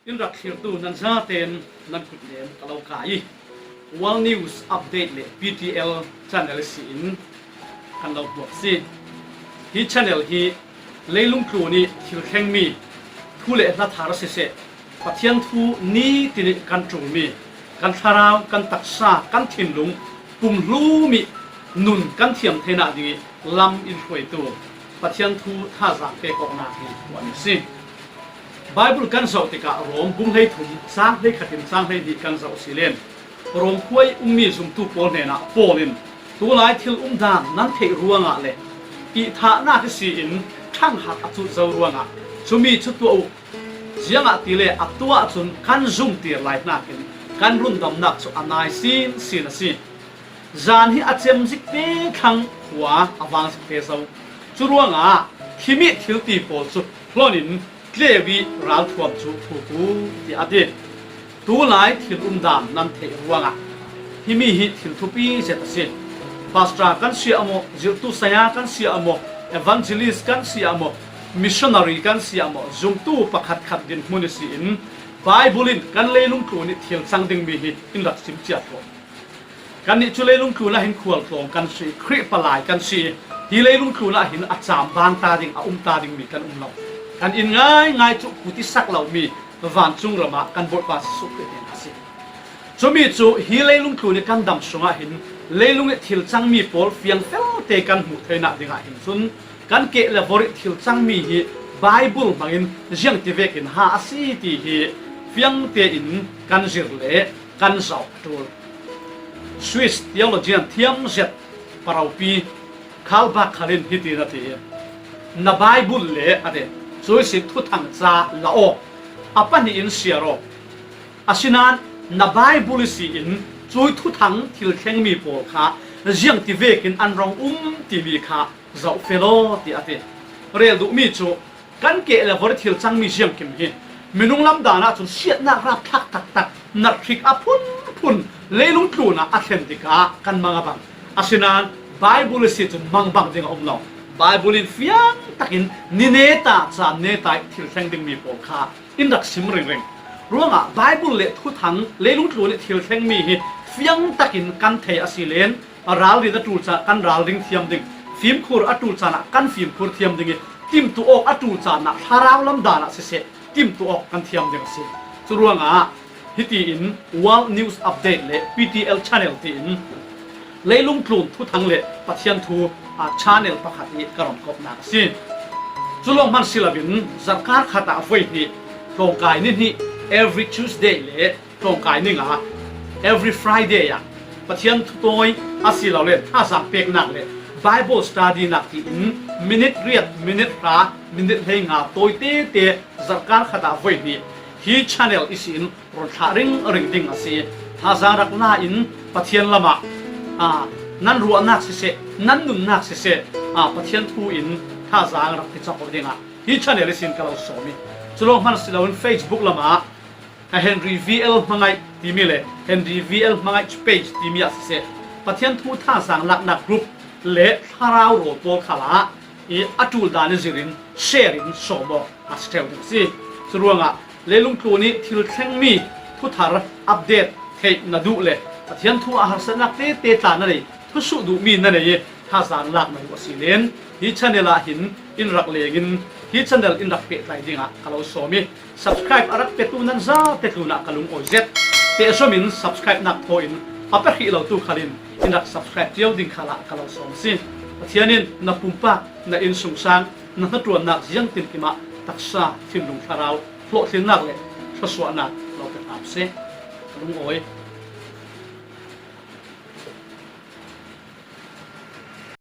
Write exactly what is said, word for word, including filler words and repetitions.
In rak thlirtu nan zaten nan kutnem ka lo kai i, World News Update le P T L channel si in kan lo hmuak si. Hi channel hi leilung tlun i thil thlengmi thu le hla thar siseh, Pathian thu ni tin i kan ṭulmi, kan thlarau, kan taksa, kan thinlung pumhlum i nun kan thiam theinak ding i lam in hruaitu Pathian thu thazaang pek awknak hi tuan a si. Bible kan zoh tikah Rom bung hleithum cang hleikhat in cang hleihnih kan zoh si len, Rom khua i ummi zumtu pawl hnenah Paul in, tulai thil umdan nan theih ruangah le ihthahnak ihsi in ṭhanghak a cut zo ruangah cumi cu tuah uh. Ziangahtile a tuah cun kan zumtir lai hnakin kan rundamnak cu a nai sinsin a si. Zan hi a cem zik te thlang, khua a vang zik te zo. Cu ruangah khimi thilti pawl cu hlon in tleu i ralthuam cu thuk uh, tiah a ti. Tulai thil umdan nan theih ruangah himi hi thil thupi zet a si. Pastor kan si ah maw, zirhtu saya kan si ah maw, evangelist kan si ah maw, missionary kan si ah maw, zumtu pakhatkhat dinhmun ihsi in Bible in kan leilung tlun i thil cang dingmi hi in rak sim ciat hrawh. Kannih cu leilung tlun ah hin khualtlawng kan si, Khrih palai kan si. Hi leilung tlun ah hin a cam ban ta ding, a um ta dingmi kan um lo. Kan in ngaingai cu kut i sak lomi vancung ram ah kan Bawipa Jesuh Khrih hnen a si. Cumi cu hi leilung tlun i kan dam sungah hin leilung i thil cangmi pawl fiangfel te kan hmuh theinak dingah hin cun kan keh le vorh i thil cangmi hi Bible hmangin ziangtivekin ha a si ti hi fiang tein kan zir le kan zoh a ṭul. Swiss theologian thiam zet paropi Karl Barth khal in hitin a ti, na Bible le a ti, cuih sin thuthang ca la aw, a pahnih in siar aw. Asinain na Bible ihsi in cuih thuthang thil thlengmi pawl kha ziangtivekin an rong um timi kha zoh fel aw, tiah a ti. Rel duhmi cu kan keh le vorh i thil cangmi ziangkim hi minung lamdan ahcun siatnak rapthlak taktak, narhrik a phunphun leilung tlun ah a thlen tikah kan mang a bang. Asinain Bible ihsi cun mang bang ding a um lo. Bible in fiang takin ni neta caan neta i thil thleng dingmi pawl kha in rak sim ringring. Ruangah Bible le thuthang leilung tlun i thil thlengmi hi fiang takin kan thei a si len, a ralrin a ṭul caan kan ralring thiam ding, fimkhur a ṭul caan ah kan fimkhur thiam ding i, timtuh awk a ṭul caan ah thlarau lamdan ah siseh, timtuh awk kan thiam ding a si. Cu ruangah hitiin World News Update le P T L Channel tiin leilung tlun thuthang le Pathian thu, a, channel pakhat i ka run kawmnak a si. Cu lawng hman si loin zarhkar khat ah voihnih, tlawngkai ni hnih, every Tuesday le tlawngkai ni nga, every Friday ah Pathian thu tawi a si lo le thazaang peknak le Bible study nak tiin minute riat, minute hra, minute hleinga tawi tete zarhkar khat ah voihnih hi channel ihsin run thlah ringring ding a si. Thazaang rak la in Pathian lamah, aa, nan ruahnak siseh, nan nunnak siseh, aa, Pathian thu in thazaang rak ti cawk dingah hi channel ihsin ka lo sawm i, cu lawng hman si loin Facebook lamah a Henry V L Hmangaih timi le Henry V L Hmangaih page timi ah siseh, Pathian thu thazaang laknak group le thlarau rawl pawl khal ah i a ṭul dan i zirin share in sawm aw a si ṭheu ding a si. Cu ruangah leilung tlun i thil thlengmi thuthar update theih na duh le Pathian thu ah harsatnak tete tla na nei, thusuh duhmi na nei i thazaang lak na duh a si len, hi channel ah hin in rak leng in hi channel in rak pehtlai dingah ka lo sawm i, subscribe a rak petu nan zate tlunah ka lungawi zet. Pehzom in subscribe nak thaw in a pe hrih lotu khal in in rak subscribe cio ding khal ah ka lo sawm a si. Pathian in na pumpak, na innsungsang, na hnaṭuannak ziangtinkim ah taksa, thinlung, thlarau, hlawhtlinnak le thluasuahnak lo pe hram seh. Ka lungawi.